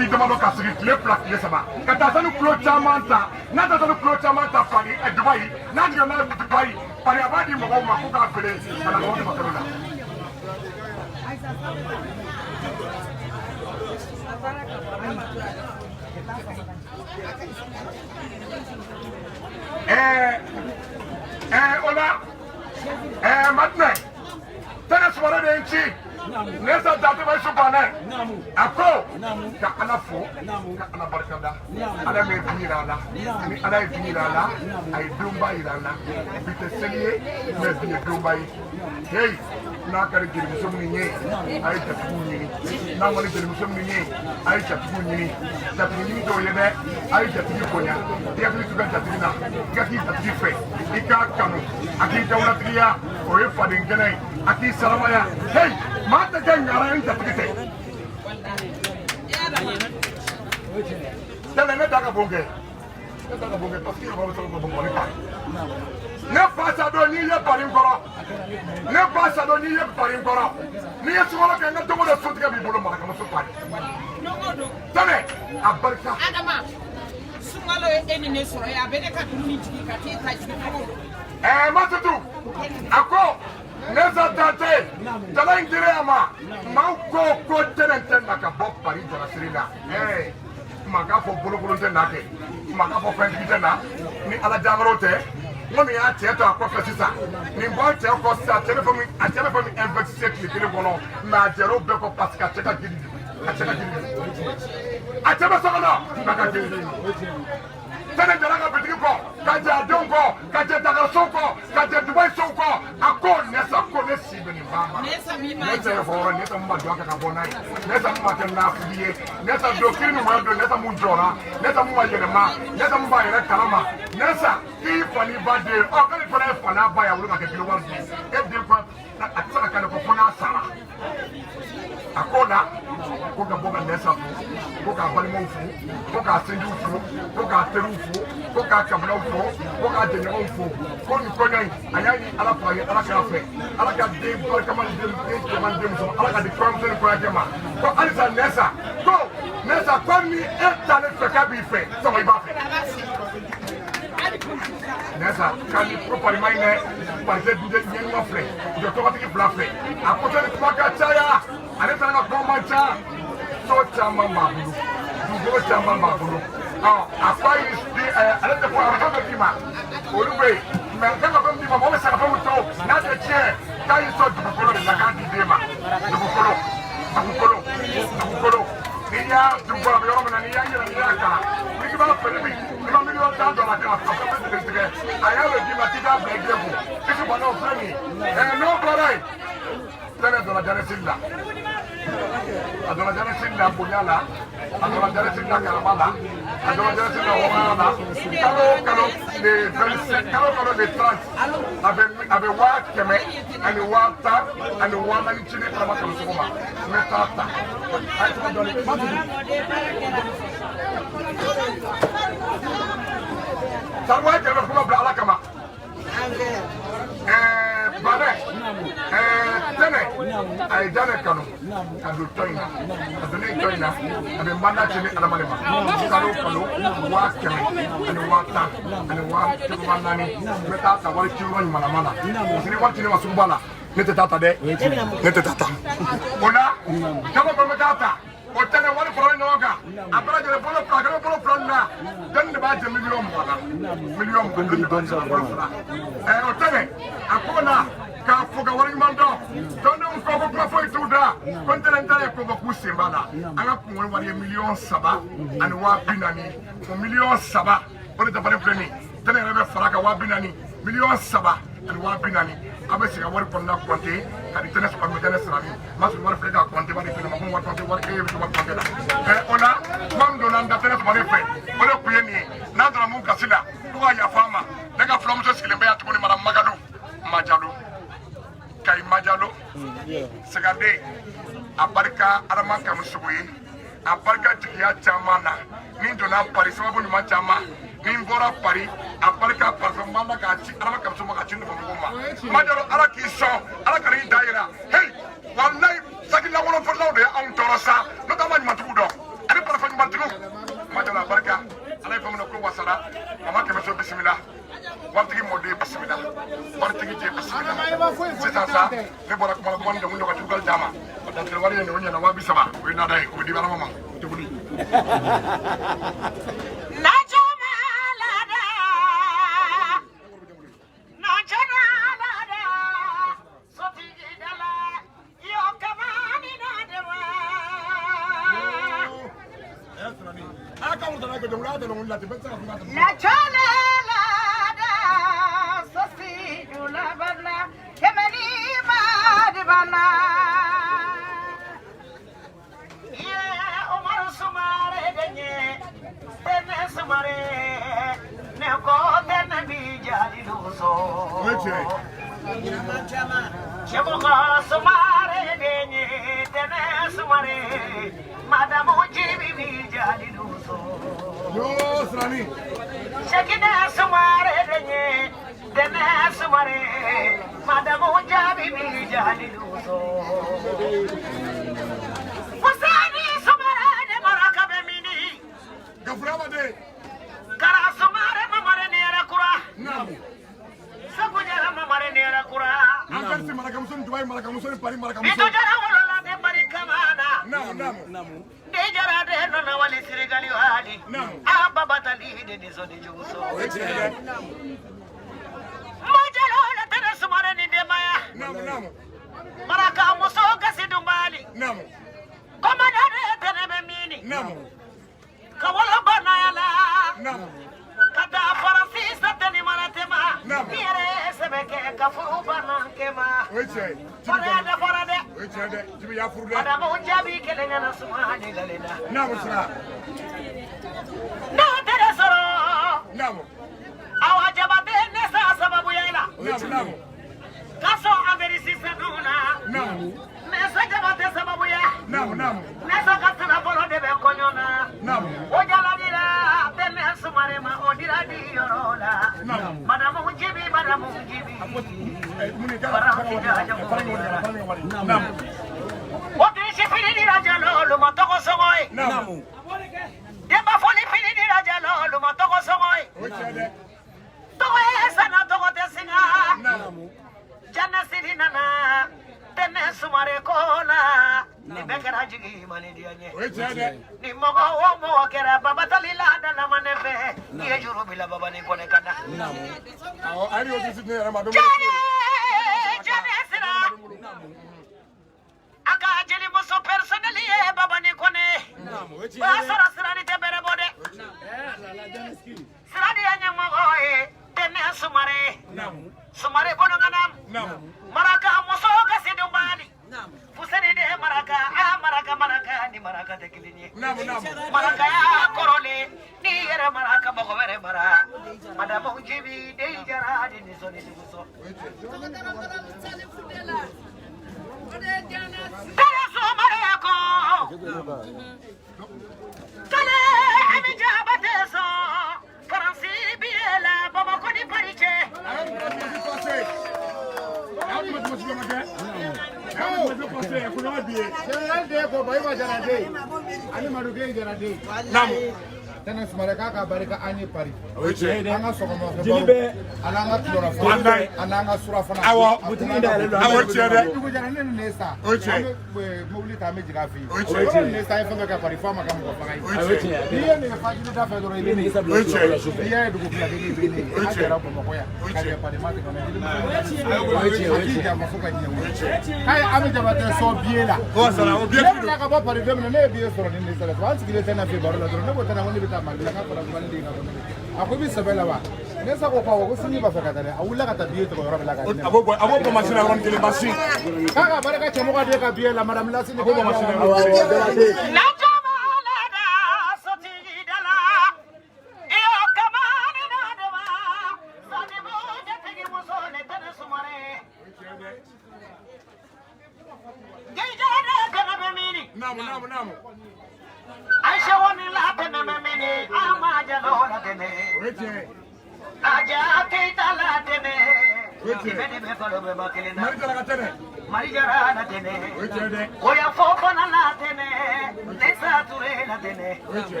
miniti damadɔ ka sigi tile 2 tile 3 ka taa sanu kulo caman ta. N'a taa sanu kulo caman ta Paris, Dubayi, n'a jiginna n'a ye Dubayi, Paris, a b'a di mɔgɔw ma k'u k'a feere ka na wari ma kalo la. Ɛɛ ɛɛ o la Madinɛ Tɛnɛ Sumare de ye n ci Nesa Dante bɛ su banɛ a ko ka Ala fo ka Ala barikada. Ala min ye bi yira an na, ni Ala ye bi yira an na, a ye donba yira an na. Bi tɛ seli ye, mais bi ye donba ye. Hey, n'a ka di jelimuso minnu ye, a ye jatigiw ɲini. N'a ma di jelimuso minnu ye, a ye jatigiw ɲini. Jatigi ɲini t'o ye dɛ, a ye jatigi bonya. I hakili to i ka jatigi la, i ka k'i jatigi fɛ, i k'a kanu, a k'i dawulatigiya, o ye faden kɛnɛ ye, a k'i saramaya. Hey, maa tɛ kɛ ɲara ye n jatigi tɛ. Tɛnɛ ne da ka bon kɛ, ne da ka bon kɛ parce que yɛrɛ bɛ se ka bon ne Paris. Ne fa sa don n'i ye Paris kɔrɔ, ne fa sa don n'i ye Paris kɔrɔ, n'i ye sunkalo kɛ n ka don o don sotigɛ b'i bolo Marakamuso Paris. Tɛnɛ a barika. Adama, sunkalo ye e ni ne sɔrɔ yen, a bɛ ne ka dumuni jigin ka t'e ta jigin don o don. Masutu a ko Nesa Dante jala in dira a ma, maaw ko ko Tɛnɛ tɛ na ka bɔ Paris jalasiri la. Maa k'a fɔ bolokolon tɛ na kɛ, maa k'a fɔ fɛntigi tɛ na ni Ala jankaro tɛ. N ko nin y'a cɛ to a kɔfɛ sisan, nin bɔ cɛ kɔ sisan, a cɛ bɛ fɛn min, a cɛ bɛ fɛn min investir tile kelen kɔnɔ, mais a jɛr'o bɛɛ kɔ parce que a cɛ ka girin, a cɛ ka girin, a cɛ bɛ so kɔnɔ, a ka girin. Tɛnɛ jara ka bitigi kɔ, ka jɛ a denw kɔ, ka jɛ Dakar sow kɔ, ka jɛ Dubayi sow kɔ. A ko Nesa ko ne si bɛ nin ba ma. Nesa min ma Nesa ye hɔrɔn, Nesa mun ma jɔ kɛ ka bɔ n'a ye, Nesa mun ma kɛ nafigi ye, Nesa don kiri ni wɔyɔ don, Nesa mun jɔra, Nesa mun ma yɛlɛma, Nesa mun b'a yɛrɛ kalama. Nesa k'i fa n'i ba den, ɔ k'ale fana ye fa n'a ba ye, a wolo ka kɛ kilo wari di e den kɔ, a tɛ se ka k'ale kɔ fo n'a sara. A ko la ko ka bɔ ka Nesa fo, ko k'a balimaw fo, ko k'a sinjiw fo, ko k'a teriw fo, ko k'a kabilaw fo, ko k'a jɛɲɔgɔnw fo, ko nin kɔɲɔ in a y'a ɲini Ala fɛ, a ye Ala k'a fɛ, Ala ka den barikama ni den den cɛman ni den musoman, Ala ka di kɔɲɔmuso ni kɔɲɔkɛ ma. Ko halisa Nesa ko Nesa ko ni e t'ale fɛ k'a b'i fɛ, sɔngɔ i b'a fɛ. Nesa k'a ni ko Paris ma ɲi dɛ, Paris tɛ dun ɲɛnama filɛ, u tɛ tɔgɔtigi fila filɛ. A ko tɛ ni kuma ka caya, ale fana ka kuma man ca. So caman b'a bolo, dugukolo caman b'a bolo. Ɔ a fa y'i di ale tɛ fɔ a bɛ fɛn bɛɛ d'i ma, olu bɛ yen, mais fɛn ka fɛn d'i ma, mɔgɔ bɛ se ka fɛn min to n'a tɛ tiɲɛ, k'a y'i sɔn dugukolo de la k'a di den ma. Dugukolo, dugukolo, dugukolo, n'i y'a dugukolo a bɛ yɔrɔ min na, n'i y'a yɛlɛ, n'i y'a kalan, n'i k'i b'a feere bi, n'i ma miliyɔn 10 dɔ la k'a fɛn fɛn tigɛ tigɛ, a y'a bɛ d'i ma k'i k'a bila i den kun. I ti bɔn n'o filɛ nin ye. N'o bɔra yen, Tɛnɛ donna janisiri la, a donna janisiri la bonya la, a donna janisiri la karama la, a donna janisiri la hɔrɔnya la. Kalo o kalo le 25, kalo o kalo le 30, a bɛ 100 000 ani 10 000 ani 4000 ci ne Adama Kamisɔkɔ ma. N bɛ taa ta a ye tɔgɔ dɔɔni Matutu sari 100 000 kuma bila Ala kama. Banɛ Tɛnɛ a ye Janɛ kanu ka don tɔn in na, a donnen tɔn in na, a bɛ mandat ci ne Adama de ma kalo o kalo 100 000 ani 10 000 ani 40 000. N bɛ taa ta wari ci yɔrɔ ɲumanama la, parce que ni wari ci ne ma sugu ba la, ne tɛ taa ta dɛ, ne tɛ taa ta. O la kalo kalo n bɛ taa ta. O Tɛnɛ wari faralen ɲɔgɔn kan, a bɛɛ lajɛlen bolo fila kɛmɛ bolo fila nin na, jɔnni de b'a jɛ miliyɔn 20 na? Miliyɔn 20 jɔnni de b'a jɛ bolo fila? O Tɛnɛ a ko la k'a fo ka waleɲuman dɔn. Tɔndenw ko ko kuma foyi t'u da, ko n tɛnɛ n ta ye ko bɔ k'u sen b'a la. An ka kungolo wari ye miliyɔn 3 ani 40 000. O miliyɔn 3 o de dafalen filɛ nin ye. Tɛnɛ yɛrɛ bɛ fara kan 40 000, miliyɔn 3 ani 40 000. A bɛ se ka wari kɔnɔna kɔnte ka di Tɛnɛ sɔrɔ Tɛnɛ sara min ma sɔrɔ wari filɛ k'a kɔnte b'a di Tɛnɛ ma ko wari kɔnte wari e bɛ se wari kɔnte la. O la kuma min donna n da Tɛnɛ sɔrɔ fɛ, o de kun ye nin ye. N'an donna mun gasi la, ko ka yafa an ma. Ne ka fulamuso sigilen bɛ yan tuguni, madame Magadu Majalo, Kayi Majalo Sɛgɛden, a barika Adama Kamisɔkɔ ye, a barika jigiya caman na. Ni donna Paris sababu ɲuman caman, ni n bɔra Paris, a barika parfum b'an na k'a ci Adama Kamisɔkɔ ma, k'a ci nɔfɛmɔgɔw ma. Majalo, Ala k'i sɔn, Ala ka n'i da yira. Hey, walayi, saki lankolon feerelaw de ye anw tɔɔrɔ sa, n'o tɛ an ma ɲumantigiw dɔn ani parfum. na mama Kɛmɛso bisimila, waritigi mɔden bisimila, waritigi jɛ bisimila. Sisan sa ne bɔra kuma la, kuma ni dɔnkili dɔ ka jugu d'a ma, a dantigɛ wari ye nin, o ɲɛna 30,000, o ye nada ye, o bɛ di Adama ma, o tɛ wuli.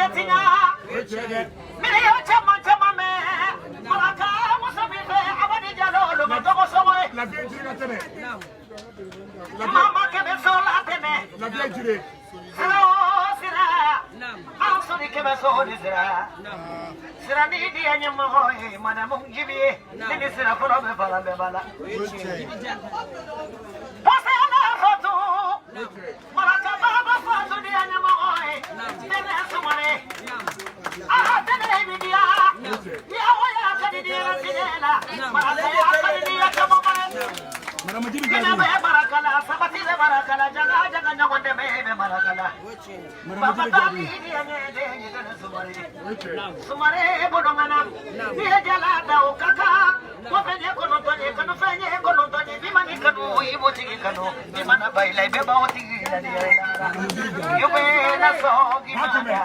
tɛ tiɲɛ. Miliyɔn caman caman mɛn. Maraka muso min fɛ Amadi Jalo olu ka tɔgɔ sɔngɔ ye. La vieille Jire ka tɛnɛ. Mama kɛmɛ so la tɛmɛ. La vieille Jire. Sira o sira. An sɔnni kɛmɛ so ni sira. Sira ni diya ɲɛmɔgɔ ye madamu Jibi ye. Ne ni sira fɔlɔ bɛ fara bɛɛ ba la. Pasala fatu. Maraka baba fatu diya ɲɛmɔgɔ ye. Tɛnɛ Sumare. Ah tɛnɛ bi diya. Yawo ya ka di diya tigɛ la. Maraka ya ka di diya caman ye. Madame Jibi Jinɛ Jaabi. bɛ marakala, sabati bɛ marakala, jaga jaga ɲɔgɔn dɛmɛ bɛ marakala. Madame Baba Jibi ta Jaabi. ni diya ɲɛ den ye tɛnɛ Sumare. Sumare bolongana, ni ye jala da o ka kan. Ko fɛn ye kɔnɔntɔn ye, kanu fɛn ye kɔnɔntɔn ye, n'i ma nin kanu, i b'o tigi kanu. N'i mana ba i la, i bɛ ban o tigi la ni yɛrɛ la. I bɛ na sɔn k'i ma da.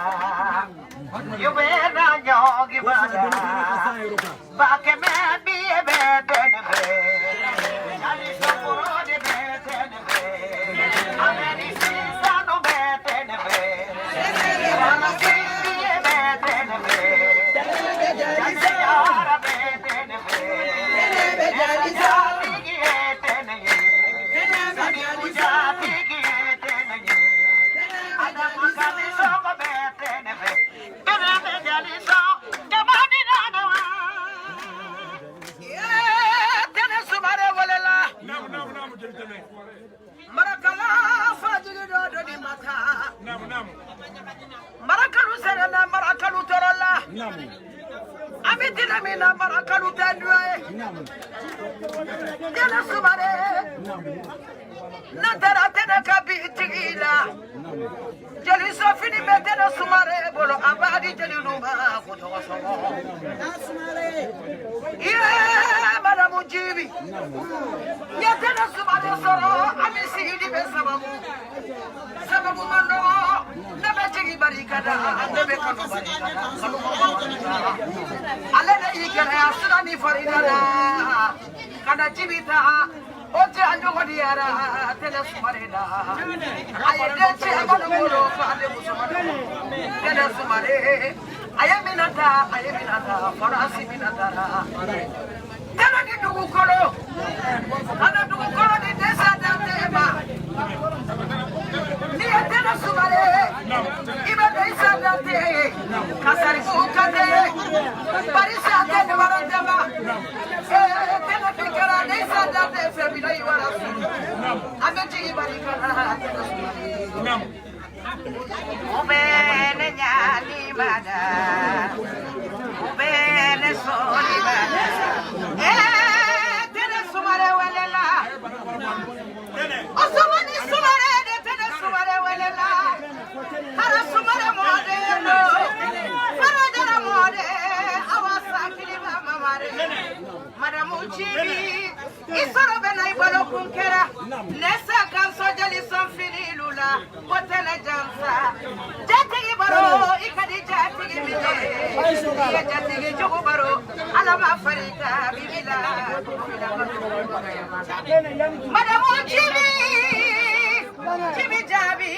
I bɛ na ɲɔ k'i ma da. Ba kɛmɛ bi ye bɛ tɛnɛ fɛ. Jali sɔkɔrɔ de bɛ tɛnɛ fɛ. Amɛni sisanu bɛ tɛnɛ fɛ. Walasi bi ye bɛ tɛnɛ fɛ. Jali bɛ tɛnɛ fɛ. Jatigi ye tɛnɛ ye. Sadiku jatigi ye tɛnɛ ye. Adamu kami sɔgɔ bɛ tɛnɛ fɛ. Tɛnɛ bɛ jali sɔn. Jama ni nana wa. Tɛnɛ Sumare welela. Naamu naamu naamu jeli tɛnɛ. Marakala fajigi dɔ dɔ di maka. Naamu naamu. Marakalu sɛgɛnna marakalu tɔɔrɔ la. Naamu. An bɛ diinɛ min na marakalu tɛ dɔ ye. Naamu. Tɛnɛ Sumare. Naamu. Ne taara tɛnɛ ka bitigi la. Naamu. Jeli sɔfini bɛ tɛnɛ Sumare bolo a b'a di jeliw ma ko tɔgɔ sɔngɔ. Iye madamu Jibi. Naamu. N ye tɛnɛ Sumare sɔrɔ an bɛ sigi bɛ sababu. Sababu man dɔgɔ ne bɛ jigin barika da ne bɛ kanu barika da kanu barika da. Ale de y'i gɛlɛya sira ni farida la ka na Jibi ta o tɛ a ɲɔgɔn diyara tɛnɛ Sumare la. A ye den cɛ a ka bolo k'ale muso ma tɛnɛ Sumare a ye mina ta a ye mina ta faransi mina ta la. Tɛnɛ ni dugukolo ka na dugukolo ni dɛsɛ dan tɛ ma. N'i ye tɛnɛ Sumare i bɛ dɛsɛ dan tɛ ye ka sarifu ka tɛ barisa tɛ ni wara tɛ ma. Tɛnɛ bi kɛra dɛsɛ dan tɛ fɛ bi la i wara suru. An bɛ jigin barika la tɛnɛ Sumare. Naamu. Ubene nyali mada, ubene soli mada. Eh, tɛnɛ Sumare welela. Osumani Sumare de tɛnɛ Sumare welela. Hara Sumare mɔden do. Farajara mɔden. Awa sakiliba mamare. Madamu Jibi. I sɔrɔ bɛ na i bolo kun kɛra. Ne sa kan sɔ jali sɔn finilu la. Ko tɛnɛ jansa. Jatigi baro i ka di jatigi minɛ. I ye jatigi jugu baro. Ala ma farika bibi la. Madamu Jibi. Jibi Jaabi.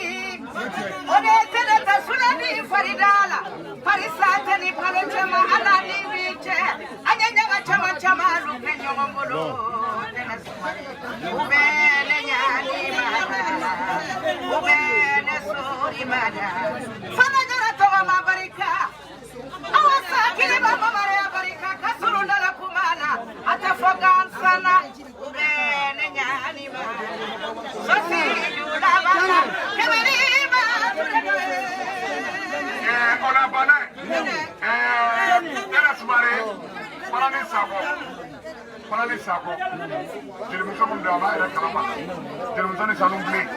O de tɛnɛ ta sula ni farida la. Farisa tɛ ni kalo cɛma ala ni bi cɛ. An ye ɲaga caman caman lu kɛ ɲɔgɔn bolo. Tɛnɛ Sumare. U bɛ ne ɲani mada. U bɛ ne sori mada. Fana jara tɔgɔ ma barika. Awa sakili ba mamare ya barika. Ka surun da la kuma la. A tɛ fɔ gansan na. U bɛ ne ɲani mada. Sosi jula bala. Kɛmɛni ma ture O la banna. Tɛnɛ Sumare. Fana ni Sakɔ. Fana ni Sakɔ. Jelimuso min don a b'a yɛrɛ kalama. Jelimuso ni sanu bilen.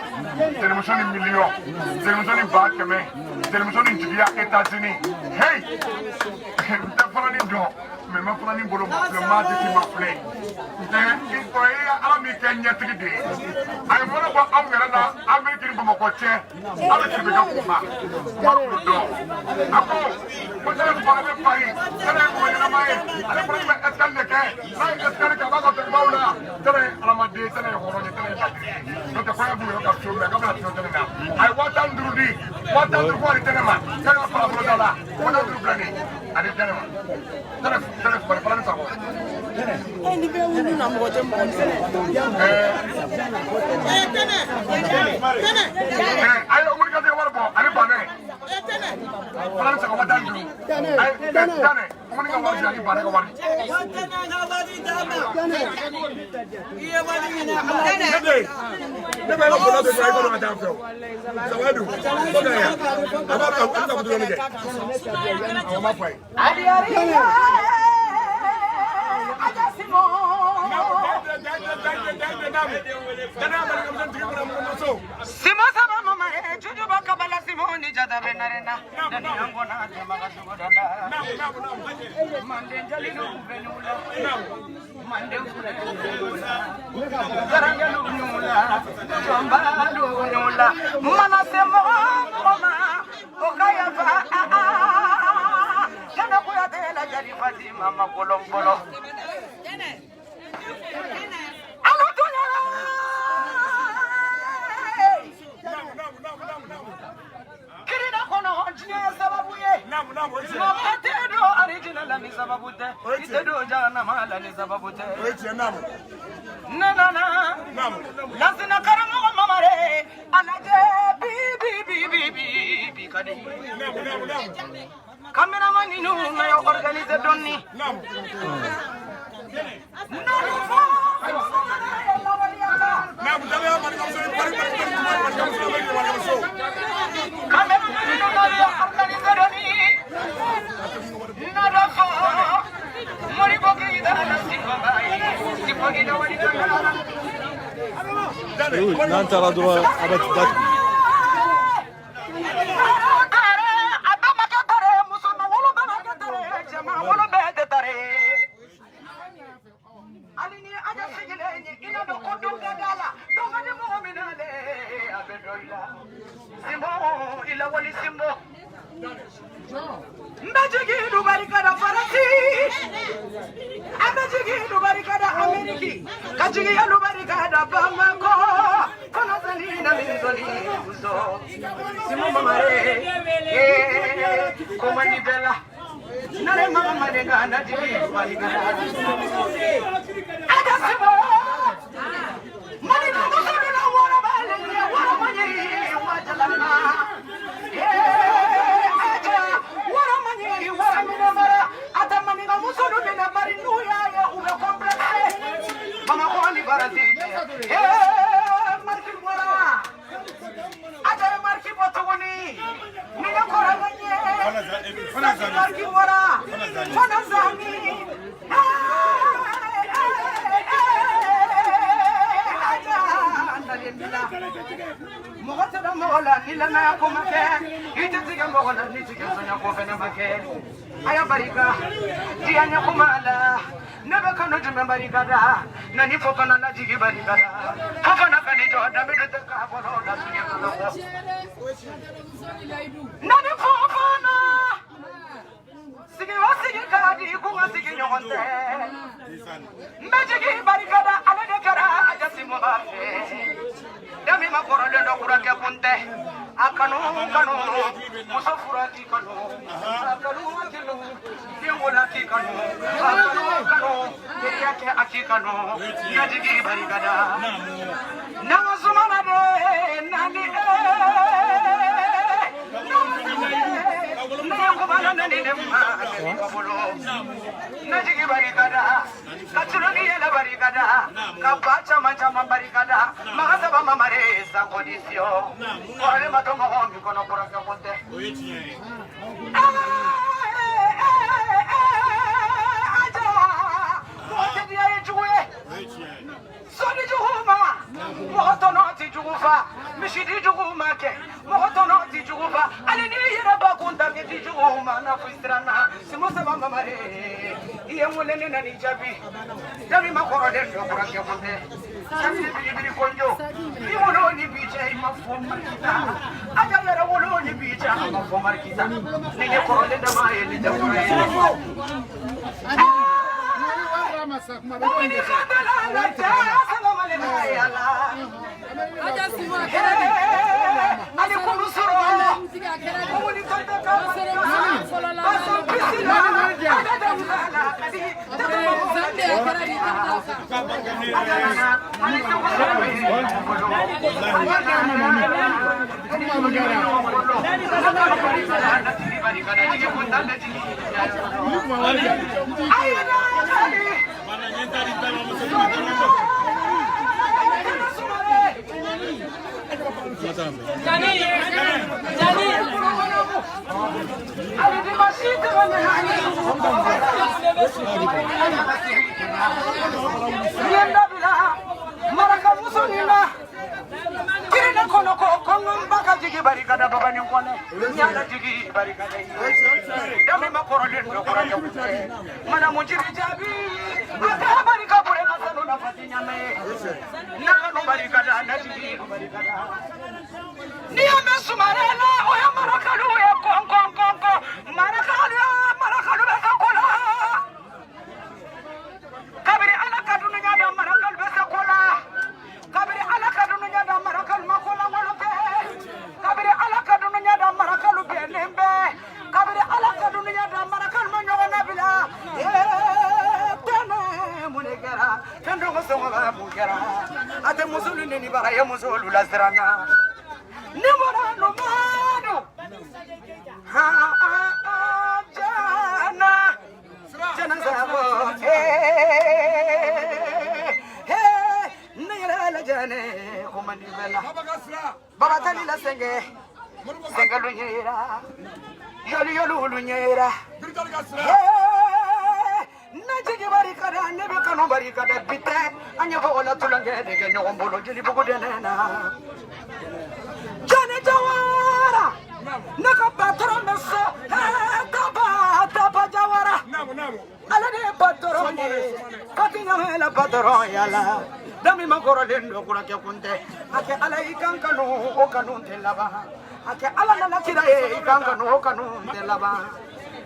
Jelimuso ni miliyɔn. Jelimuso ni 100,000. Jelimuso ni jigiya États-Unis. Hey! N tɛ fana ni dɔn. Mais n ma fana ni bolo ma filɛ, n m'a jate ma filɛ. N tɛ o ye Ala min kɛ ɲɛtigi de ye. A ye mɔnɛ bɔ anw yɛrɛ la Amérique ni Bamakɔ cɛ. Aw bɛ tɛmɛ ka kuma. Kuma tulo dɔn. A ko ko tɛnɛ Sumare bɛ Paris. Tɛnɛ ye mɔgɔ ɲɛnama ye. Ale fana bɛ escale de kɛ. N'a ye escale kɛ a b'a ka dɔnnibaw la. Tɛnɛ ye adamaden, tɛnɛ ye hɔrɔn ye, tɛnɛ ye ladiri ye. N'o tɛ kɔɲɔ b'u yɛrɛ ka so mɛ k'a bɛna to tɛnɛ na. A ye 15,000 di. 15 000 ko ani tɛnɛ ma k'a ka fara boloda la 15 000 filɛ nin ye ani tɛnɛ ma tɛnɛ tɛnɛ fara fara ni sakɔ. Ni bɛɛ wuli na mɔgɔ tɛ mɔgɔ tɛ. A ye Umaru Kante wari bɔ ani banɛ fara ni sakɔ 15 000 a ye tɛnɛ Umaru ka wari ani banɛ ka wari. Ne bɛ bolo bɛ i kɔnɔ ka taa fɛ o sabadu fo ka yan a b'a a bɛ ka dɔɔnin kɛ a ma fɔ a ye. Simo saba mama e jujuba kabala simo ni jada be narena nani angona jama ka sugodanda mande jalilo benula mande fula garangalu nula jombalu nula mana semo mama okaya fa kana kuya tela jali Fatima makolombolo Lasina karamɔgɔ mamare alajɛ bi bi bi bi bi bi ka di cameraman ninnu na y'o organiser dɔɔni cameraman ninnu na y'o organiser dɔɔni N'an taara dɔrɔn a bɛ datugu.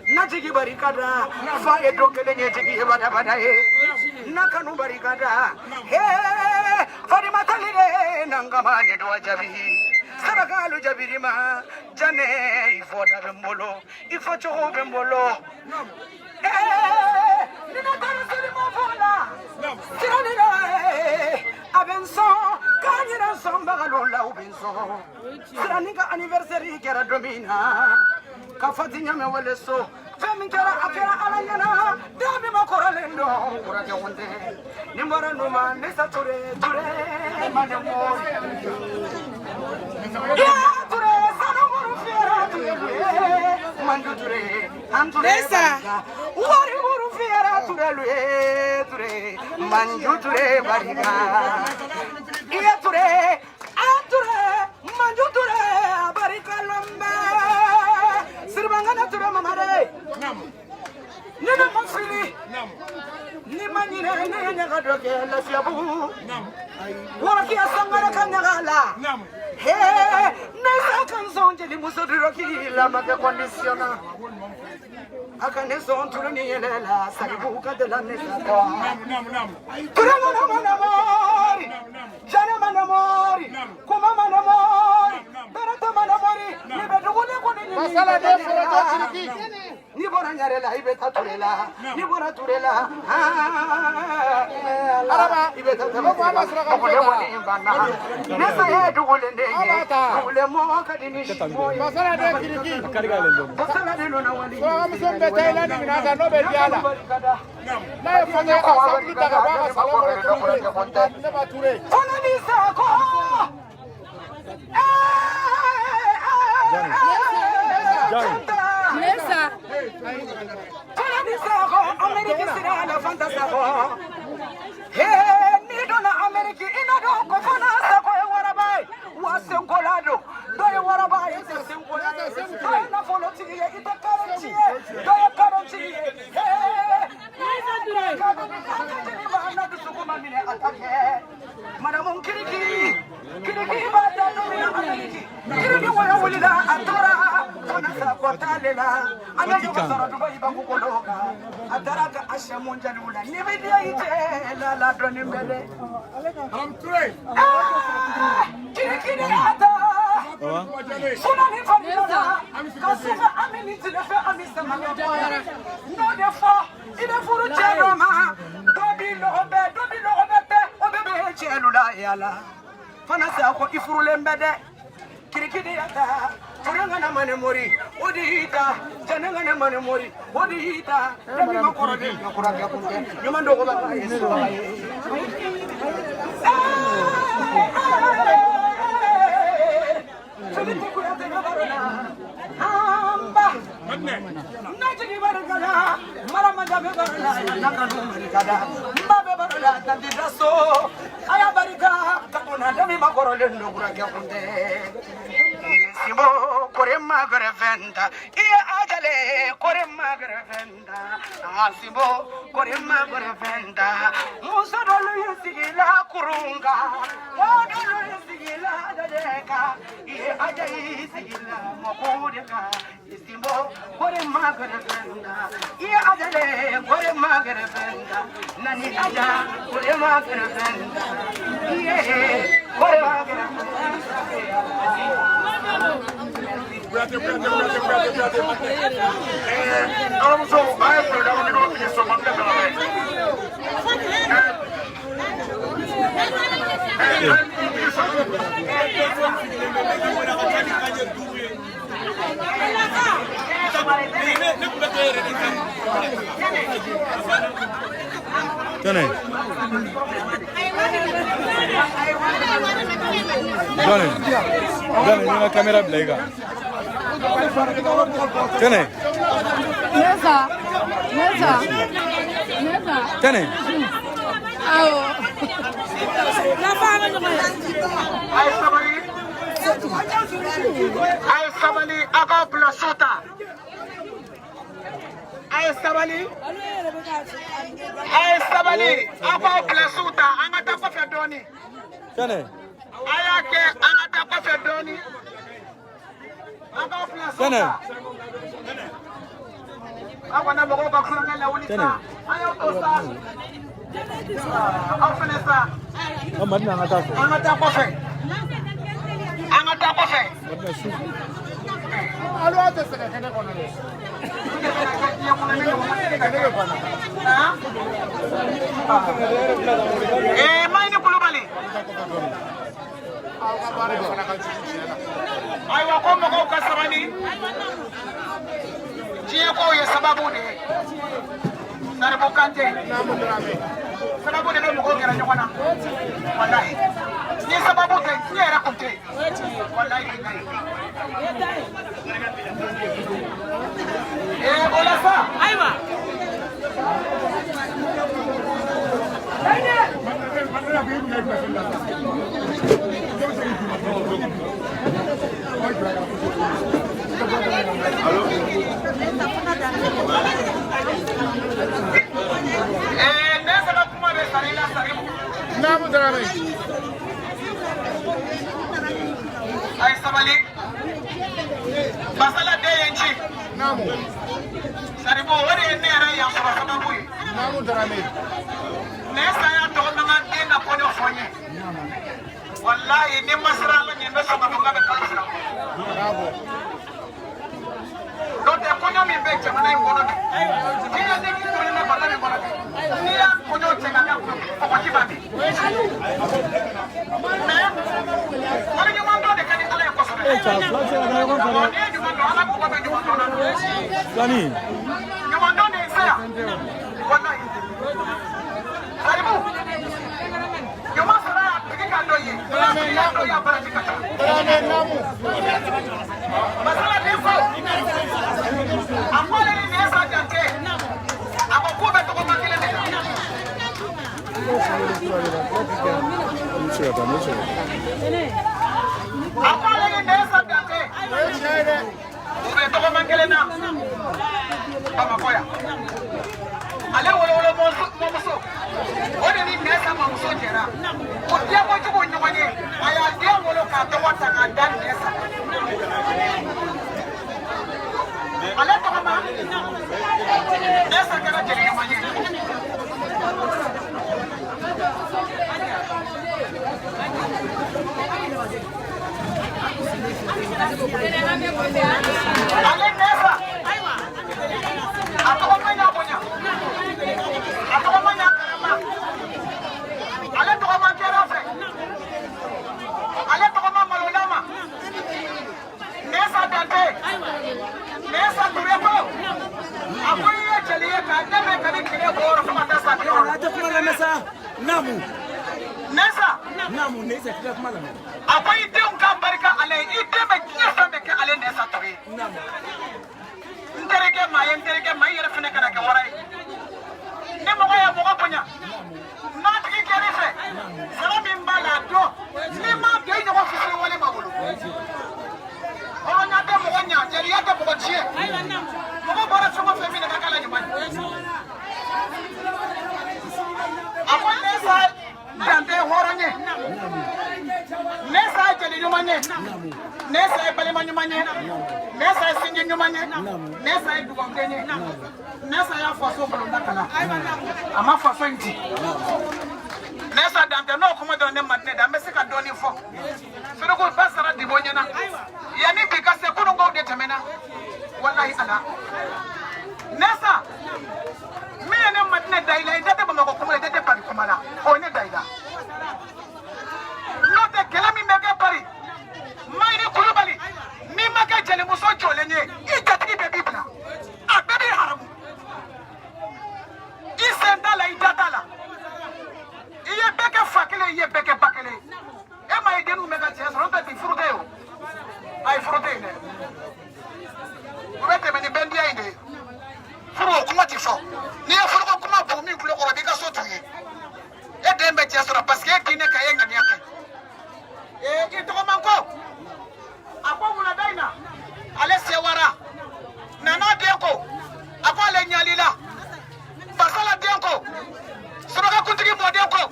Najigi barikada fa e dokele nyejigi bada bada e nakanu barikada he Fatima talire nangama ne do jabi sarakalu jabirima jane ifo da bembolo ifo chogo bembolo eh nina tarasili mafola tiranira abenso kanyira somba ubenso siraninga anniversary kera domina kafati nyame wale so femi kera akera alanyana dabi makoralendo kurake wonde nimbara numa nisa ture ture mane mo ya ture sanu fiera ture mandu ture anture wari muru fiera ture lue ture mandu ture barika iya ture ature mandu ture barika lomba Siribangana ture mamare. Nina mafili. Ni manyine ne nyagadoke la fiabu. Waki asangara kanyagala. He nesa kanzonje li musodiroki la maka conditiona. Akane son ture ni yelela saribu kadela nesa ko. Ture manamori. Jana manamori. Kuma manamori. Barata manamori. Ni bedugule ko ni. Masala de foroto siriki. Ni bora nyarela ibeta turela. Ni bora turela. Araba. Ibeta turela. Nesa ye dugule ndenge. Dugule mo kadini. Masala de kiriki. Masala de lona wali. So muso bɛ Thailand minɛ ta n'o bɛ diya la. N'a ye fɛn kɛ ka sabulu ta ka bɔ a ka salon kɔnɔ tuguni ne ma ture. Fana ni sako. Nesa. Fana ni sako Ameriki sira la fanta sako. Hey ni donna Ameriki ina do ko fana sako e waraba wa senkolado. Do e waraba e senkolado. Do e nafolo tigi ye ite karanti ye. Do e karanti ye. Hey Nesa Ture. Madam Kiriki, Kiriki bada no Ameriki. Kiriki wala wulila atora fana kwatalela. Anayo basara Dubai bakukoloka. Ataraka asha monjalula. Nibidia ite la la doni mbele. Madam Ture. Kiriki ne ata. Suna ni famila. Kasufa amini tilefe amisa manya. No defo. Ine furu chenoma. Dobi lobe, dobi lobe. yala fana sa ko i furulen bɛ dɛ kirikidi ya ta turangana mane mori o de y'i ta janangana mane mori o de y'i ta dami ma kɔrɔ de ka kura kɛ kun tɛ ɲuman dɔgɔbaga ye subaga ye. Joliti Kuyate Gabarona, Amba, Najigi Bargala, Maramanda Bebarona, Nakano Marikada, Mbabe Barola, Tandi Daso, Ayabarika, Kakuna, Dami Makoro, Lendo Kurakunde, Simbo, Korema Grevenda, Ia Adale, Korema Grevenda, Simbo, Korema Grevenda, Musa Dolu Sigila Kurunga, Modolu Sigila Dadeka, Ia Adai Sigila Mokodeka, Simbo, Korema Grevenda, Ia Adale, Korema Grevenda, Nani Ada, Korema Grevenda, Ia Korema Grevenda. Kuyate, Kuyate, Kuyate, Kuyate, Kuyate. Alamuso, a ye fɛɛrɛ kɛ micro tigi sɔn Madinɛ Dramɛ. A ye micro tigi sɔn. Tɛnɛ. Jɔnni. Jɔnni, n ka caméra bila i kan. Tɛnɛ. Nesa. Nesa. Nesa. Tɛnɛ. Awɔ. A ye sabali. A ye sabali a k'aw bila so ta. A ye sabali. A ye sabali a k'aw bila so ta an ka taa kɔfɛ dɔɔni. Tɛnɛ. A y'a kɛ an ka taa kɔfɛ dɔɔni. An k'aw bila so Tɛnɛ. ta. Aw kana mɔgɔw ka kulonkɛ lawuli sa. An y'aw to sa. Aw fɛnɛ sa. Ɔ Madinɛ an ka taa fɛ. An ka taa kɔfɛ. An ka taa kɔfɛ. Madinɛ su. Mayini Kulubali. Ayiwa ko mɔgɔw ka sabali. Diɲɛ kow ye sababu de ye. Saribu Kante. Sababu de bɛ mɔgɔw gɛrɛ ɲɔgɔn na. Walayi. Ni sababu tɛ diɲɛ yɛrɛ kun tɛ yen. Walayi bilayi. O la sa. Ayiwa. Ne saba kuma bɛ sari la Saribu. Naamu Dramé. A ye sabali. Basala den ye n ci. Naamu. Saribu o de ye ne yɛrɛ yan sɔrɔ sababu ye. Naamu Dramé. Ne sa y'a dɔgɔnin den ka kɔɲɔ fɔ n ye. Walayi ni ma siran Ala ɲɛ n bɛ sɔn ka fɔ k'a bɛ kalo fila bɔ. Bravo. N'o tɛ kɔɲɔ min bɛ jamana in kɔnɔ bi. Diɲɛ ni min tolen bɛ bana min kɔnɔ bi. N'i y'a kɔɲɔ cɛ ka kɛ kɔgɔji b'a bi. Mais wari ɲuman dɔn de ka di Ala ye kosɛbɛ. E cɛ a fila tɛ se ka taa ɲɔgɔn fɛ dɛ. N'i ye ɲuman dɔn Ala mago bɛ ɲuman dɔn na. Filani. Ɲuman dɔn de ye se yan. Walayi. Saribu. Ɲuman sɔrɔ y'a tigi ka dɔ ye. N'a tigi y'a dɔ ye a baraji ka ca. Dramé naamu. Masala den ko. A ko ale ni Nesa Jante. A ko k'u bɛ tɔgɔma kelen de la. N bɛ se ka taa n bɛ se ka taa. A ko ale ni Nesa Jante. O ye tiɲɛ ye dɛ. U bɛ tɔgɔma kelen na. Bamakɔ yan. Ale wolowolo mɔmuso. O de ni Nesa mamuso jɛra. O denkojugu ɲɔgɔn ye. A y'a den wolo k'a tɔgɔ ta k'a da Nesa. Ale tɔgɔma. Nesa kɛra jeli ɲuman ye. Ale Nesa. A tɔgɔma y'a bonya. A tɔgɔma y'a karama. Ale tɔgɔma kɛra fɛ. Dante, Nesa Ture ko, a ko i ye jeli ye k'a daminɛ kabi tile 6 fo ka taa san 60. A tɛ kuma lamɛn sa. Naamu. Nesa. Naamu, Nesa, k'i ka kuma lamɛn. A ko i denw ka barika ale ye, i den bɛ diɲɛ fɛn bɛɛ kɛ ale Nesa Ture ye. Naamu. N terikɛ maa ye, n terikɛ maa, i yɛrɛ fana kana kɛ wara ye. Ni mɔgɔ ye mɔgɔ bonya, n'a tigi kɛr'i fɛ, sara min b'a la a dɔn, n'i m'a dɔn i ɲɔgɔn fitiri wale b'a bolo. Hɔrɔnya tɛ mɔgɔ ɲa, jeliya tɛ mɔgɔ tiɲɛ. Mɔgɔ bɔra fɛn o fɛn min na ka k'a la ɲuman ye. A ko Nesa Dante ye hɔrɔn ye, Nesa ye jeli ɲuman ye, Nesa ye balima ɲuman ye, Nesa ye sinji ɲuman ye, Nesa ye dugawuden ye. Nesa y'a faso bulonda kalan, a ma faso in ci. Nesa Dante n'o kuma dɔrɔn ne Madinɛ da, an bɛ se ka dɔɔnin fɔ. Suruku ba sara Dibo ɲɛna, yanni bi ka se kununkow de tɛmɛna. Walahi Ala. Nesa, min ye ne Madinɛ da i la, i da tɛ Bamakɔ kuma la, i da tɛ Paris kuma la, o ye ne da i la. N'o tɛ kɛlɛ min bɛ kɛ Paris, Mayiri Kulubali, n'i ma kɛ jelimuso jɔlen ye, i jatigi bɛɛ b'i bila. A bɛɛ b'i haramu. I sen t'a la, i da t'a la. I ye bɛɛ kɛ fa kelen, i ye bɛɛ kɛ ba kelen ye. E ma ye denninw bɛ ka cɛ sɔrɔ, n'o tɛ bi furu tɛ yen o. Ayi, furu tɛ yen dɛ. U bɛ tɛmɛ ni bɛndiya in de ye. Furu o kuma ti fɔ. N'i ye furuko kuma bon min tulo kɔrɔ, o b'i ka so t'u ye. E den bɛ cɛ sɔrɔ parce que e diinɛ ka e ŋaniya kɛ. Ee, i tɔgɔman ko, a ko wulada in na, ale sewara. Nana den ko, a ko ale ɲalila. Basala den ko, Suraka kuntigi mɔden ko,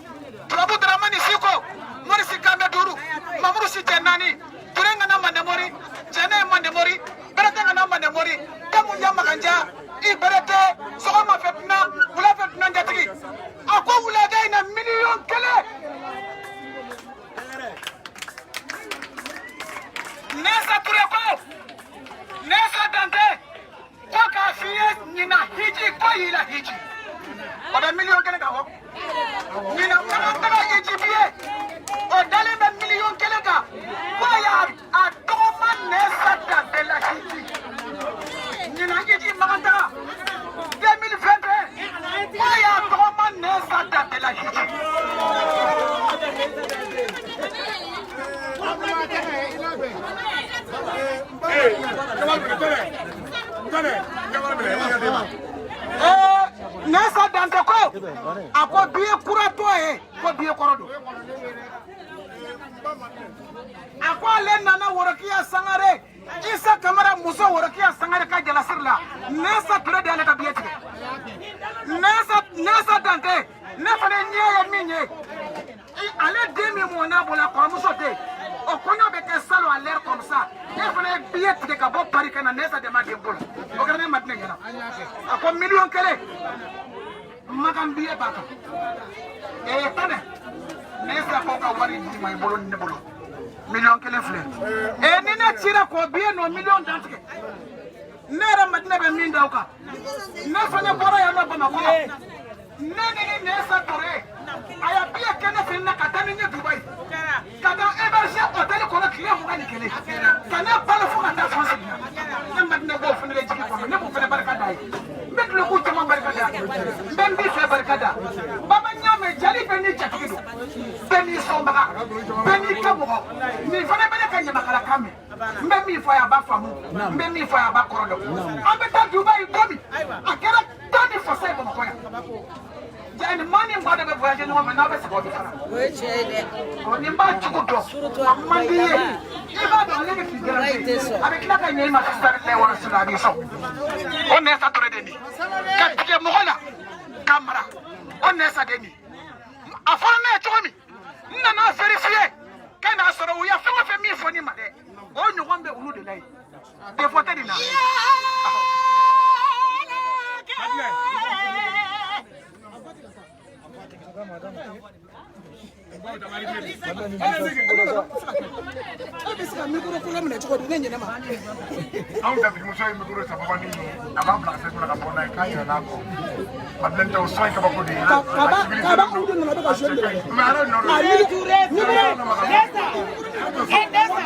Turabu Daramani si ko, Morisi kanbɛ 5, Mamuru si cɛ 4, Ture ŋana Mandemori, Cɛnɛ ye Mandemori, Berete ŋana Mandemori, Damunja Makanja, i Berete, sɔgɔma fɛ dunan, wula fɛ dunan jatigi. A ko wulada in na 1 miliyɔn. Nesa Ture ko, Nesa Dante, ko k'a f'i ye ɲina hiji ko y'i la hiji. O bɛ 1 miliyɔn kan fɔ. Ɲina makan taga hiji bi ye, o dalen bɛ 1 miliyɔn kan. Ko y'a a tɔgɔma Nesa Dante la hiji. Ɲina hiji makan taga 2021, ko y'a tɔgɔma Nesa Dante la hiji. Nesa Dante ko, a ko biye kura tɔ ye, ko biye kɔrɔ don. A ko ale nana Worokiya Sangare, Isa Kamara muso Worokiya Sangare ka jalasiri la, Nesa Ture de y'ale ka biye tigɛ. Nesa Dante, ne fana ɲɛ ye min ye, ale den min mɔnna bolo, a kɔrɔmuso den, o kɔɲɔ bɛ kɛ salon à l'air comme ça. Ne fana ye biye tigɛ ka bɔ Paris ka na Nesa de ma den bolo. O kɛra ne Madinɛ ɲɛna. A ko 1 miliyɔn makan biye b'a kan. Ee tɛnɛ, Nesa ko ka wari di ma i bolo ni ne bolo. 1 miliyɔn filɛ. Ee ni ne cira k'o biye nɔ miliyɔn dantigɛ. Ne yɛrɛ Madinɛ bɛ min da o kan. Ne fana bɔra yan nɔ Bamakɔ. Ne ni Nesa Ture, a y'a biye kɛ ne fɛ na ka taa ni n ye Dubayi. Ka taa héberger hôtel kɔnɔ tile 21. Ka ne balo fo ka taa fɔ sigi na. Ne Madinɛ b'o fana de jigi kɔnɔ, ne b'o fana barika da ye. N bɛ dulokiw caman barika da. N bɛ n bi fɛ barika da. Baba ɲaamɛ jali bɛɛ n'i jatigi don. Bɛɛ n'i sɔnbaga. Bɛɛ n'i ka mɔgɔ. Nin fana bɛ ne ka ɲamakalakan mɛn. N bɛ min fɔ a ye a b'a faamu. N bɛ min fɔ a ye a b'a kɔrɔ dɔn. An bɛ taa Dubayi don min, a kɛra tan ni fasa ye Bamakɔ yan. Jani maa ni maa dɔ bɛ voyager ɲɔgɔn fɛ, n'aw bɛ sigi aw bɛ fara. O ye tiɲɛ ye dɛ. Ɔ ni n b'a cogo dɔn, a man di i ye. I b'a dɔn ale bɛ k'i garanti. A bɛ tila ka ɲɛ i ma sisan ne wari sɔrɔ a b'i sɔn. O Nesa Ture de nin. Ka tigɛ mɔgɔ la, ka mara. O Nesa de nin. A fɔra ne ye cogo min, n nana vérifier k'a n'a sɔrɔ u ye fɛn o fɛn min fɔ ne ma dɛ, o ɲɔgɔn bɛ olu de la yen. Défaut tɛ nin na. E bɛ se ka micro kolo minɛ cogo di ne ɲinɛ ma? Anw jatigimuso ye micro saba ni ye, a b'an bila ka se ka bɔ n'a ye k'a yɛrɛ n'a kɔ. Madinɛ tɛ o son ye kabako de ye. Kaba kaba anw de nana bɛ ka jeune de lajɛ. Mais ala nɔ don. A yiri Nesa,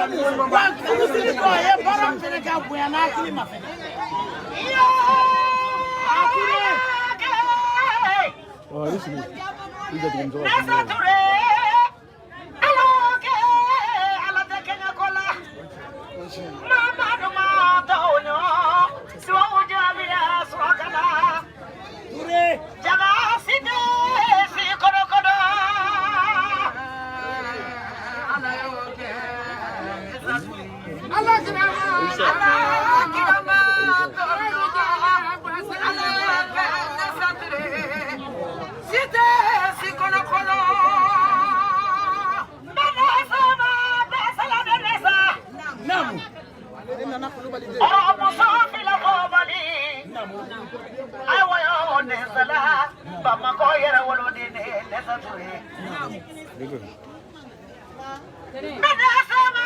wa furusiri dɔ a ye baara min fɛnɛ kɛ. n'a bonya n'a hakili ma fɛnɛ. I sigi. I jatigɛmuso ka Nasa fini. Ture, ala kɛ ala tɛ kɛɲɛ ko la. Mamadu ma tɔɲɔ, suwaw jaabira surakala. Ture. Jaga si tɛ si kɔnɔkɔnɔ. Ala y'o kɛ. Ala kira Ala kira ma tɔɲɔ, ala y'o kɛ Nasa Ture. Si tɛ si kɔnɔkɔnɔ. Bɛnɛ sama, bɛɛ sala bɛ nesa. Naamu. Ɔ muso fila kɔbali. Ayiwa y'o nesala, Bamakɔ yɛrɛ woloden de ye Nesa Ture. Bɛnɛ sama.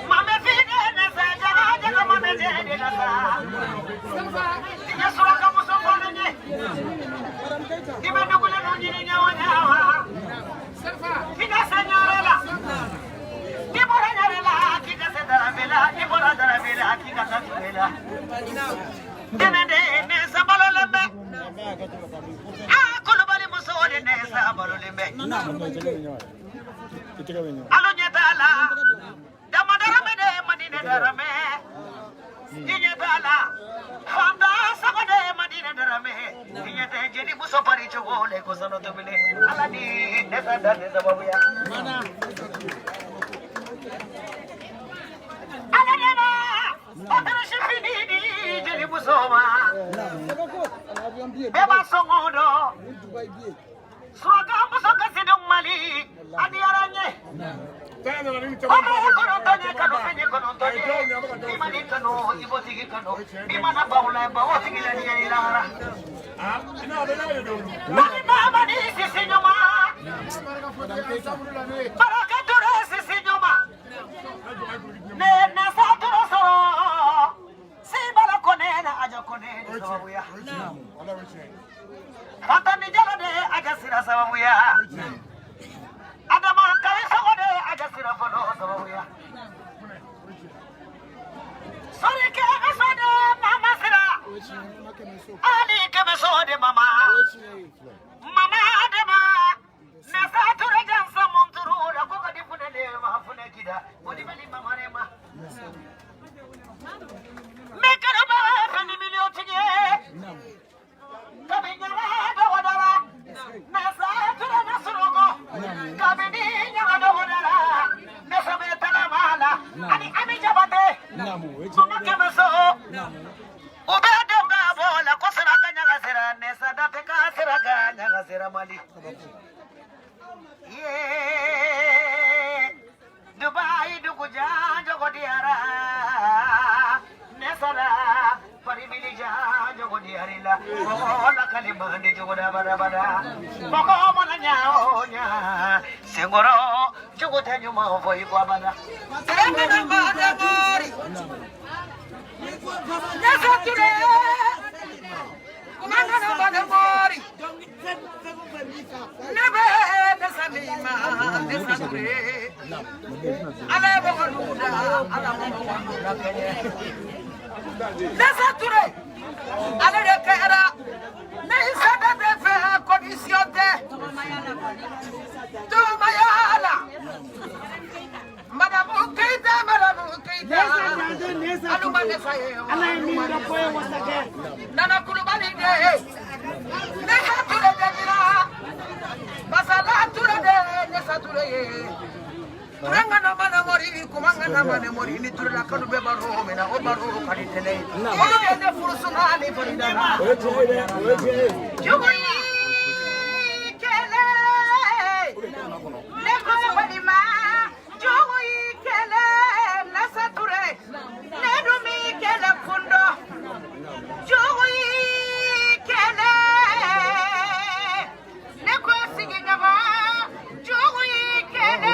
Mame fide nesa, jaga jaga mame jede nesa. Iye suraka muso fɔlɔ ye. I bɛ dugulen dɔ ɲini ɲawa ɲawa. I ka se ɲare la. N'i bɔra ɲare la, k'i ka se darabe la. N'i bɔra darabe la, k'i ka taa ture la. Dɛnɛ de nesa balolen bɛ. Aa Kulubali muso de nesa balolen bɛ. I tɛgɛ bɛ ɲɛ. Alo ɲɛ t'a la. Dama darame de Madina darame. I ɲɛ t'a la. Fanta sago de Madina darame. I ɲɛ tɛ jeli muso pari cogo le ko sanu tobile. Ala ni nesa da ne sababuya. Ala de ma. Otoro sifini di jeli muso ma. Bɛɛ b'a sɔngɔ dɔn. Suraka muso ka se Mali. A diyara n ye. Tɛnɛ nana ni O caman bɛ kɔnɔntɔn ye kanu fɛn ye kɔnɔntɔn ye. N'i ma nin kanu i b'o tigi kanu. N'i mana ban o la ban o tigi la diɲɛ i lahara. N'a bɛ n'a de don. Mali mama ni sisi ɲuman. Baraka Ture sisi ɲuman. Ne nasa Ture sɔrɔ. Sibala Kone na Aja Kone ni sababuya. Ala bɛ tiɲɛ. Fatani Jalo de Aja sira sababuya. Adama Kayi Sogo de Aja sira fɔlɔ sababuya. Sori kɛmɛ so de mama sira. Ali kɛmɛ so de mama. Mama Adama. Nasa Ture jansa monturu la ko ka di funɛ de ma funɛ kida. O di bali mama de ma. Ne kɛra ba fɛn ni miliyɔn tigi ye. Kabi ɲaga dɔgɔdara. Nasa Ture na sunɔgɔ. Kabini ɲaga dɔgɔdara. Nasa bɛ tagama la. Ani Ami Jabate. Naamu, o ye tiɲɛ Mama kɛmɛ so. U bɛ dɔn ka bɔ la ko sira ka ɲaga sira nesa da tɛ ka sira ka ɲaga sira Mali. Ye Dubai dugu jan jogo diyara nesa da paribili jan jogo diyari la mɔgɔ la kalimandi jogo da bada bada mɔgɔ mana ɲa o ɲa senkɔrɔ jogo tɛ ɲuman fɔ i kɔ abada. Nana Madamori. Nasa Ture. Nana Madamori. Ne bɛ nasa min ma Nasa Ture. Ala ye mɔgɔ dugu da, ala ma mɔgɔ dugu da kɛɲɛ. Nasa Ture. Ale de kɛra. Ne sada tɛ fɛ condition tɛ. Tɔgɔmaya la. Madamu Keita, Madamu Keita. Aluma Nesa ye wa. Ala ye min dɔ fɔ ye wasakɛ. Nana Kulubali de. Nesa Ture de bira. Masala Ture de Nesa Ture ye. Ture ŋana mana mori, kuma ŋana mana mori, ni Ture la kanu bɛ baro min na, o baro ka di tɛnɛ ye. Olu de ne furu suna ni farida la. O ye tiɲɛ ye dɛ, o ye tiɲɛ ye. Jugu y'i kɛlɛ. Ne ko walima jugu y'i kɛlɛ Nasa Ture. Ne dun m'i kɛlɛ kun dɔn. Jugu y'i kɛlɛ. Ne ko sigiɲɔgɔn jugu y'i kɛlɛ.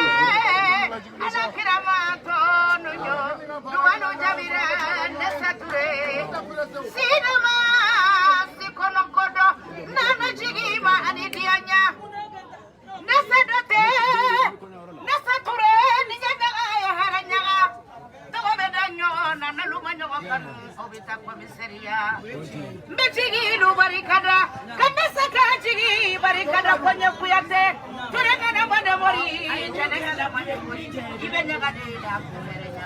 Ala kira ma tɔnu ɲɔ. Duwanu jabira Nasa Ture. Sinama si kɔnɔkɔdɔ. Nana kanu aw bɛ taa komisariya n bɛ jigi lu barikada ka n bɛ se ka jigi barikada ko ɲɛ kuyate ture kana mɔdɛmɔri jɛnɛ kana mɔdɛmɔri i bɛ ɲaga de la ko wɛrɛ ɲaga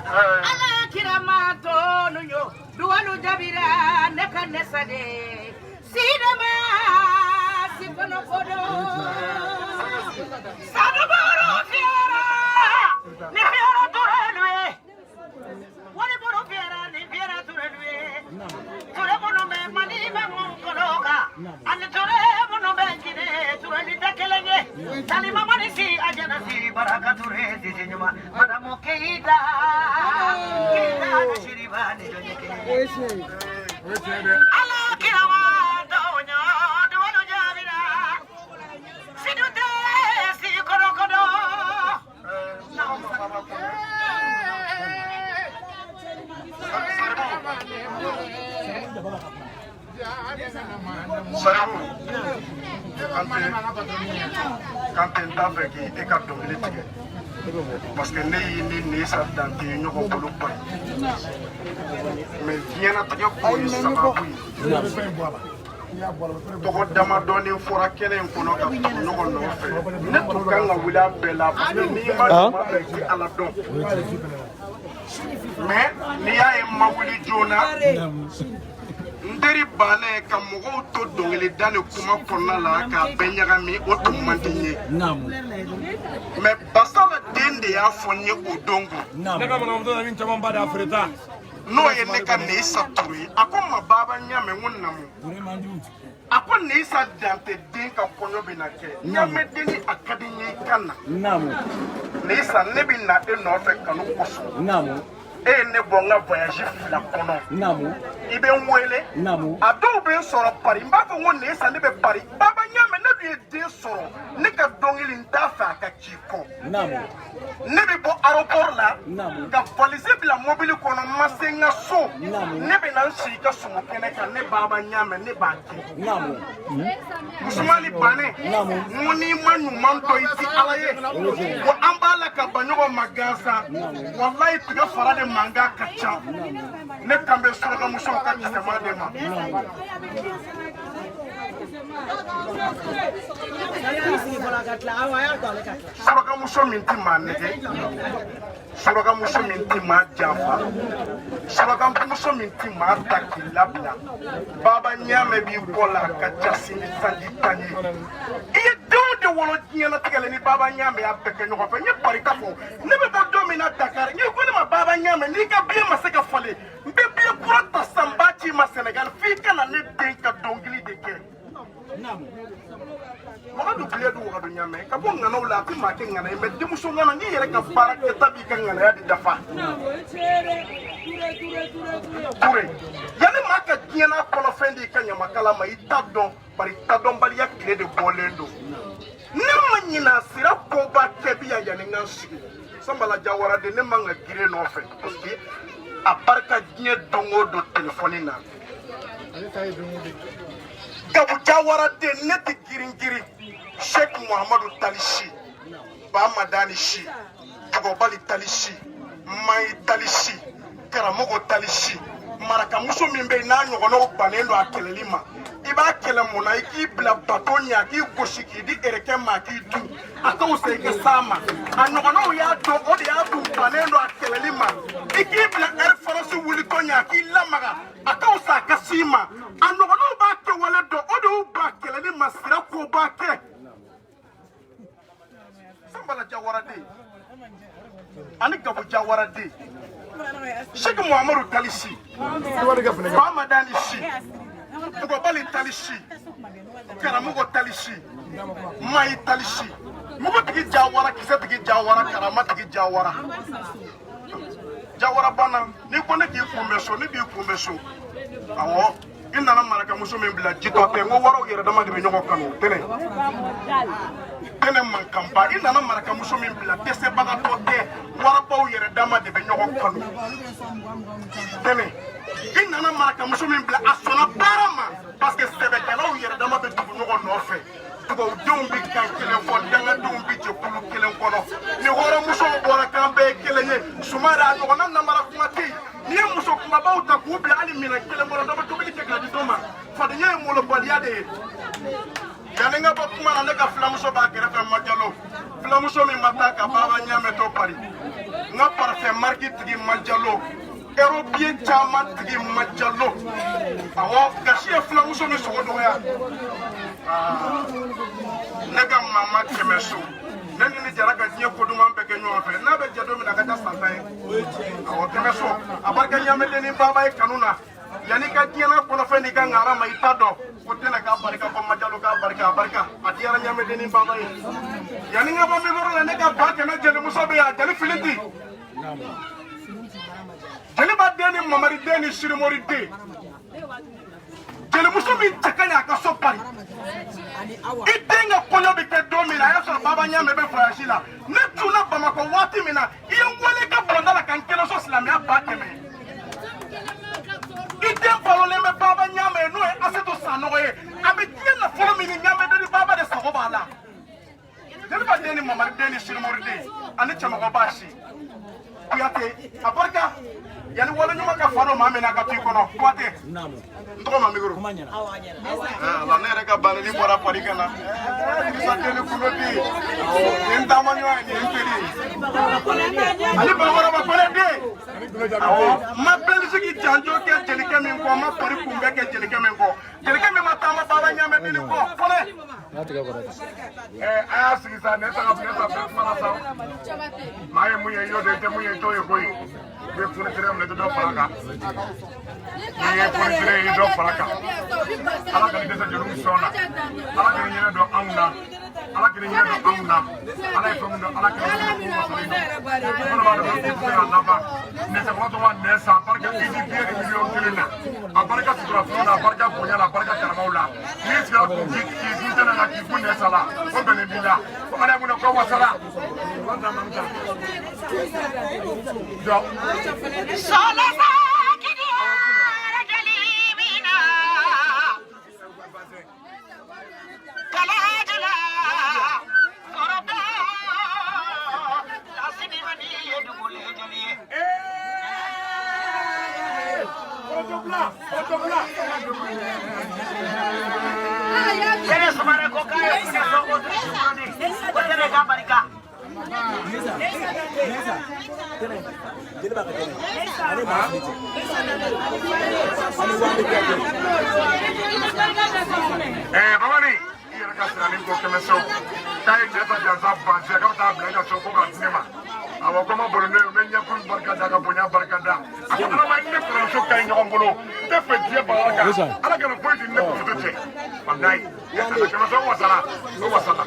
ala kira ma tɔnu yo duwalu jabira ne ka ne sa de sidama si kɔnɔ kodo sanuburu fiyɛra ni fiyɛra turelu ye wari buru fiyɛra ni fiyɛra turelu ye ture minnu bɛ mali bɛ mun kɔnɔ kan ani ture minnu bɛ jinɛ tureli tɛ kelen ye talima mani si a jɛna si baraka ture sisi ɲuman madamu keyita keyita ni siriba ni jɔn ye kelen ye. Ala kira wa dɔwɲɔ duwalu jaabira sidu tɛ si kɔrɔkɔdɔ. Saribu Kante n t'a fɛ k'i ka dɔnkili tigɛ parce que ne y'i ni Nesa Dante ye ɲɔgɔn bolo ba ye mais diɲɛlatigɛ ko ye sababu ye tɔgɔ damadɔni fɔra kɛnɛ in kɔnɔ ka tugu ɲɔgɔn nɔfɛ ne tun kan ka wuli a bɛɛ la parce que n'i ma ɲuman dɔn i tɛ Ala dɔn mais n'i y'a ye n ma wuli joona n teri bannen ka mɔgɔw to dɔnkilida ni kuma kɔnɔna la k'a bɛɛ ɲagami o tun man di n ye mais Basala den de y'a fɔ n ye o don kun n'o ye ne ka Nesa Ture ye a ko n ma Baba Ɲame n ko namu a ko Nesa Dante den ka kɔɲɔ bɛ na kɛ Ɲame denni a ka di n ye i ka na Nesa ne bɛ na e nɔfɛ kanu kosɔn e ye ne bɔ n ka voyage fila kɔnɔ i bɛ n wele a dɔw bɛ n sɔrɔ Paris n b'a fɔ n ko Nesa ne bɛ Paris Baba Ɲame ne dun ye den sɔrɔ ne ka dɔnkili n t'a fɛ a ka ci kɔ ne bɛ bɔ aéroport la ka valise bila mobili kɔnɔ n ma se n ka so ne bɛ na n sigi ka sogo kɛnɛ kan ne Baba Ɲame ne b'a kɛ Usumani Bane n ko n'i ma ɲuman dɔn i ti Ala ye wa an b'a la ka ban ɲɔgɔn ma gansan walayi tiga fara de mankan ka ca ne kan bɛ surakamusow ka kisɛma de ma. Surakamuso min ti maa nɛgɛ surakamuso min ti maa janfa surakamuso min ti maa ta k'i labila Baba Ɲame b'i kɔ la a ka ca sini sanji tan ye i ye denw de wolo diɲɛlatigɛ la ni Baba Ɲame y'a bɛɛ kɛ ɲɔgɔn fɛ n ye barika fɔ ne bɛ bɔ don min na Dakar n ko ne ma Baba Ɲame n'i ka biye ma se ka falen n bɛ biye kura ta san n b'a ci i ma Senegal f'i ka na ne den ka dɔnkili de kɛ Wagadu bilen don Wagadu Ɲame ka bɔ ŋanaw la a tɛ maa kɛ ŋana ye mais denmuso ŋana n'i yɛrɛ ka baara kɛta b'i ka ŋanaya de dafa Ture yanni maa ka diɲɛ n'a kɔnɔfɛn di i ka ɲamakala ma i t'a dɔn bari tadɔnbaliya tile de bɔlen don ne ma ɲinɛ a sira koba kɛ bi yan yanni n ka n sigi Sanbala Jawara de ne man ka girin nɔfɛ parce que a barika diɲɛ don o don telefɔni na Gabu Jawara den ne tɛ girin girin Sheikh Muhammadu Talisi Bamadani si Dugobali Talisi Mayi Talisi karamɔgɔ Talisi marakamuso min bɛ yen n'a ɲɔgɔnnaw bannen don a kɛlɛli ma i b'a kɛlɛ mun na i k'i bila bato ɲɛ a k'i gosi k'i di erekɛ ma a k'i dun a ka fisa i ka s'a ma a ɲɔgɔnnaw y'a dɔn o de y'a dun bannen don a kɛlɛli ma i k'i bila Air France wulitɔ ɲɛ a k'i lamaga a ka fisa a ka s'i ma a ɲɔgɔnnaw b'a kɛwale dɔn o de y'u ban kɛlɛli ma sira ko b'a kɛ Sanbala Jawara den ani Gabu Jawara den Sheikh Muhammadu Talisi Bamadani si Dugobali Talisi karamɔgɔ Talisi Mayi Talisi mugutigi Jawara kisɛtigi Jawara karamatigi Jawara Jawara banna n'i ko ne k'i kunbɛn so ne b'i kunbɛn so awɔ i nana marakamuso min bila jitɔ tɛ n ko waraw yɛrɛ dama de bɛ ɲɔgɔn kanu tɛnɛ tɛnɛ mankanba i nana marakamuso min bila dɛsɛbagatɔ tɛ warabaw yɛrɛ dama de bɛ ɲɔgɔn kanu tɛnɛ i nana marakamuso min bila a sɔnna baara ma parce que sɛbɛkɛlaw yɛrɛ dama bɛ tugu ɲɔgɔn nɔfɛ. Dugawudenw bɛ kan kelen fɔ, dangadenw bɛ jɛkulu kelen kɔnɔ. Ni hɔrɔnmusow bɔra k'an bɛɛ ye kelen ye, Sumare a ɲɔgɔnna namara kuma tɛ yen. N'i ye muso kunbabaw ta k'u bila hali minɛn kelen kɔnɔ, dɔ bɛ tobili kɛ k'a di dɔ ma. Fadenya ye molobaliya de ye. Yanni n ka bɔ kuma na, ne ka filamuso b'a kɛrɛfɛ, Majalo. Filamuso min ma taa ka baaba ɲaamɛ to Pari. N ka parfum marque tigi Majalo. Européen caman tigi Majalo. Awɔ, gasi ye filamuso min sogo dɔgɔya. Ne ka mama kɛmɛ so. Ne ni ni jara ka diɲɛ ko duman bɛɛ kɛ ɲɔgɔn fɛ. N'a bɛ jɛ don min na, a ka ca san 10 ye. Awɔ, kɛmɛ so. A barika ɲaamɛden ni baba ye kanu na. Yanni ka diɲɛ kɔnɔfɛn n'i ka ŋara ma i t'a dɔn ko tɛnɛ k'a barika ko Majalo k'a barika a barika a diyara ɲaamɛden ni baba ye. Yanni n ka bɔ mikoro la, ne ka ba kɛmɛ jelimuso bɛ yan, jeli Filinti. Jeliba den ni Mamari den ni Sirimori den. Jelimuso min cɛ ka ɲi a ka so Pari. I den ka kɔɲɔ bɛ kɛ don min na, a y'a sɔrɔ baba ɲaamɛ bɛ voyage la. Ne tunna Bamakɔ waati min na, i ye n wele ka bulonda la ka n kelen so silamɛya ba kɛmɛ. I den balolen bɛ baba ɲaamɛ ye, n'o ye Asetu Sanɔgɔ ye. A bɛ diɲɛ nafolo min ni ɲaamɛden ni baba de sago b'a la. Jeliba den ni Mamari den ni Sirimori den ani cɛmɔgɔba si. Kuyate a barika yanni wale ɲuman ka fa dɔ maa min na ka to i kɔnɔ. Kuyate n tɔgɔ ma mikoro. Ala ne yɛrɛ ka banni bɔra Pari ka na. Isa den ni kulo den. Nin ye n taama ɲɔgɔn ye, nin ye n teri ye. Ani Bakɔrɔba Kɔnɛ den. Awɔ, n ma Belgique janjo kɛ jelikɛ min kɔ, n ma Pari kunbɛ kɛ jelikɛ min kɔ. Jelikɛ min ma taama baba ɲaamɛ den kɔ, Kɔnɛ. A y'a sigi sa, ne ta ne ta bɛɛ kuma la sa. Maa ye mun ye, i y'o de, i tɛ mun ye, i t'o ye koyi. I bɛ fonisere minɛ, i tɛ dɔ fara a kan. N'i ye fonisere ye, i dɔ fara a kan. Ala kana dɛsɛ jeliw sɔn na. Ala kana ɲinɛ dɔn anw na. Ala kana ɲinɛ dɔn anw na. Ala ye fɛn min dɔn, Ala kana ɲinɛ dɔn masalen don. Minnu b'a dɔn k'u tɛ se ka laban. Nɛsɛkɔrɔ ma nɛ san, barika i ni biye ni 1,000,000 na. A barika sutura fɛnw na, a barika bonya la, a barika karamaw la. N'i sigira k'i kun tɛnɛ na k'i kun nɛ sa la, o bɛnnen b'i la. Ko Ala ye mun ko wasala. Jɔ. Babani, i yɛrɛ ka siranin ko kɛmɛ so k'a ye cɛ ta jansa bazɛ k'a bɛ taa bila i ka so ko k'a di ne ma. Awɔ, ko ma bolo ne ye, n bɛ ɲɛkun barika da ka bonya barika da. A ko Ala ma ne kɔrɔmuso ka ɲi ɲɔgɔn bolo, n tɛ fɛ diɲɛ baga kan. Ala kana foyi di ne kɔrɔmuso cɛ. Walayi, kɛmɛ so wasala, o wasala.